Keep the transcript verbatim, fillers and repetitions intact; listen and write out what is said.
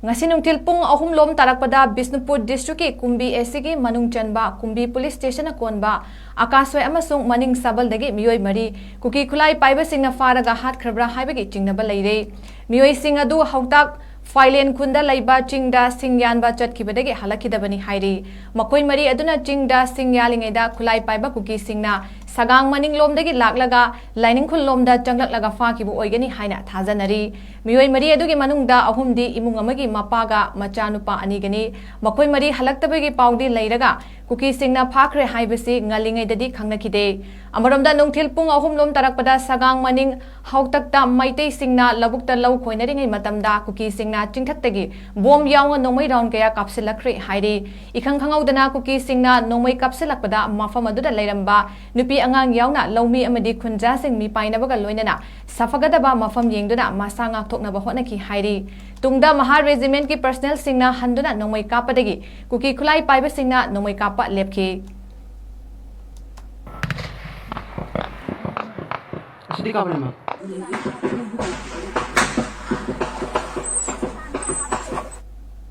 ꯉꯁꯤ ꯅꯨꯡꯊꯤꯜ ꯄꯨꯡ ꯑꯍꯨꯝ ꯂꯣꯝ ꯇꯥꯔꯛꯄꯗ ꯕꯤꯁꯅꯨꯄꯨꯔ district ꯀꯤ ꯀꯨꯝꯕꯤ ꯑꯦꯁꯤꯒꯤ ꯃꯅꯨꯡ ꯆꯟꯕ ꯀꯨꯝꯕꯤ police station ꯅ ꯀꯣꯟꯕ ꯑꯀꯥꯁꯣꯏ ꯑꯃꯁꯨꯡ ꯃꯅꯤꯡ ꯁꯕꯜꯗꯒꯤ ꯃꯤꯑꯣꯏ ꯃꯔꯤ ꯀꯨꯀꯤ ꯈꯨꯠꯂꯥꯏ ꯄꯥꯏꯕꯁꯤꯡꯅ ꯐꯥꯔꯒ ꯍꯥꯠꯈ꯭ꯔꯕ꯭ꯔꯥ ꯍꯥꯏꯕꯒꯤ ꯆꯤꯡꯅꯕ ꯂꯩꯔꯦ꯫ ꯃꯤꯑꯣꯏꯁꯤꯡ ꯑꯗꯨ ꯍꯧꯇꯥꯛ ꯐꯥꯏꯂꯦꯟ ꯈꯨꯟꯗ ꯂꯩꯕ ꯆꯤꯡꯗ ꯁꯤꯡ ꯌꯥꯟꯕ ꯆꯠꯈꯤꯕꯗꯒꯤ ꯍꯜꯂꯛꯈꯤꯗꯕꯅꯤ ꯍꯥꯏꯔꯤ꯫ ꯃꯈꯣꯏ ꯃꯔꯤ ꯑꯗꯨꯅ ꯆꯤꯡꯗ ꯁꯤꯡ ꯌꯥꯜꯂꯤꯉꯩꯗ ꯈꯨꯠꯂꯥꯏ ꯄꯥꯏꯕ ꯀꯨꯀꯤꯁꯤꯡꯅ ꯁꯒꯥꯡ ꯃꯅꯤꯡꯂꯣꯝꯗꯒꯤ ꯂꯥꯛꯂꯒ ꯂꯥꯏꯅꯤꯡꯈꯨꯜ ꯂꯣꯝꯗ ꯆꯪꯂꯛꯂꯒ ꯐꯥꯈꯤꯕ ꯑꯣꯏꯒꯅꯤ ꯍꯥꯏꯅ ꯊꯥꯖꯅꯔꯤ꯫ ꯃꯤꯑꯣꯏ ꯃꯔꯤ ꯑꯗꯨꯒꯤ ꯃꯅꯨꯡꯗ ꯑꯍꯨꯝꯗꯤ ꯏꯃꯨꯡ ꯑꯃꯒꯤ ꯃꯄꯥꯒ ꯃꯆꯥꯅꯨꯄꯥ ꯑꯅꯤꯒꯅꯤ꯫ ꯃꯈꯣꯏ ꯃꯔꯤ ꯍꯜꯂꯛꯇꯕꯒꯤ ꯄꯥꯎꯗꯤ ꯂꯩꯔꯒ ꯀꯨꯀꯤꯁꯤꯡꯅ ꯐꯥꯈ꯭ꯔꯦ ꯍꯥꯏꯕꯁꯤ ꯉꯜꯂꯤꯉꯩꯗꯗꯤ ꯈꯪꯅꯈꯤꯗꯦ꯫ ꯑꯃꯔꯣꯝꯗ ꯅꯨꯡꯊꯤꯜ ꯄꯨꯡ ꯑꯍꯨꯝ ꯂꯣꯝ ꯇꯥꯔꯛꯄꯗ ꯁꯒꯥꯡ ꯃꯅꯤꯡ ꯍꯧꯇꯛꯇ ꯃꯩꯇꯩꯁꯤꯡꯅ ꯂꯧꯕꯨꯛꯇ ꯂꯧ ꯈꯣꯏꯅꯔꯤꯉꯩ ꯃꯇꯝꯗ ꯀꯨꯀꯤꯁꯤꯡꯅ ꯆꯤꯡꯊꯛꯇꯒꯤ ꯕꯣꯝ ꯌꯥꯎꯅ ꯅꯣꯡꯃꯩ round ꯀꯌꯥ ꯀꯥꯞꯁꯤꯜꯂꯛꯈ꯭ꯔꯦ ꯍꯥꯏꯔꯤ꯫ ꯏꯈꯪ ꯈꯪꯍꯧꯗꯅ ꯀꯨꯀꯤꯁꯤꯡꯅ ꯅꯣꯡꯃꯩ ꯀꯥꯞꯁꯤꯜꯂꯛꯄꯗ ꯃꯐꯝ ꯑꯗꯨꯗ ꯂꯩꯔꯝꯕ ꯅꯨꯄꯤ ꯑꯉꯥꯡ ꯌꯥꯎꯅ ꯂꯧꯃꯤ ꯑꯃꯗꯤ ꯈꯨꯟꯖꯥꯁꯤꯡ ꯃꯤꯄꯥꯏꯅꯕꯒ ꯂꯣꯏꯅꯅ ꯁꯥꯐꯒꯗꯕ ꯃꯐꯝ ꯌꯦꯡꯗꯨꯅ ꯃꯁꯥ ꯉꯥꯛꯊꯣꯛꯅꯕ ꯍꯣꯠꯅꯈꯤ ꯍꯥꯏꯔꯤ꯫ ꯇꯨꯡꯗ ꯃꯍꯥ regiment ꯀꯤ personnel ꯁꯤꯡꯅ ꯍꯟꯗꯨꯅ ꯅꯣꯡꯃꯩ ꯀꯥꯞꯄꯗꯒꯤ ꯀꯨꯀꯤ ꯈꯨꯠꯂꯥꯏ ꯄꯥꯏꯕꯁꯤꯡꯅ ꯅꯣꯡꯃꯩ ꯀꯥꯞꯄ ꯂꯦꯞꯈꯤ꯫ ꯑꯁꯤꯗꯤ ꯀꯥꯞꯄꯅꯦ, ꯃꯥ꯫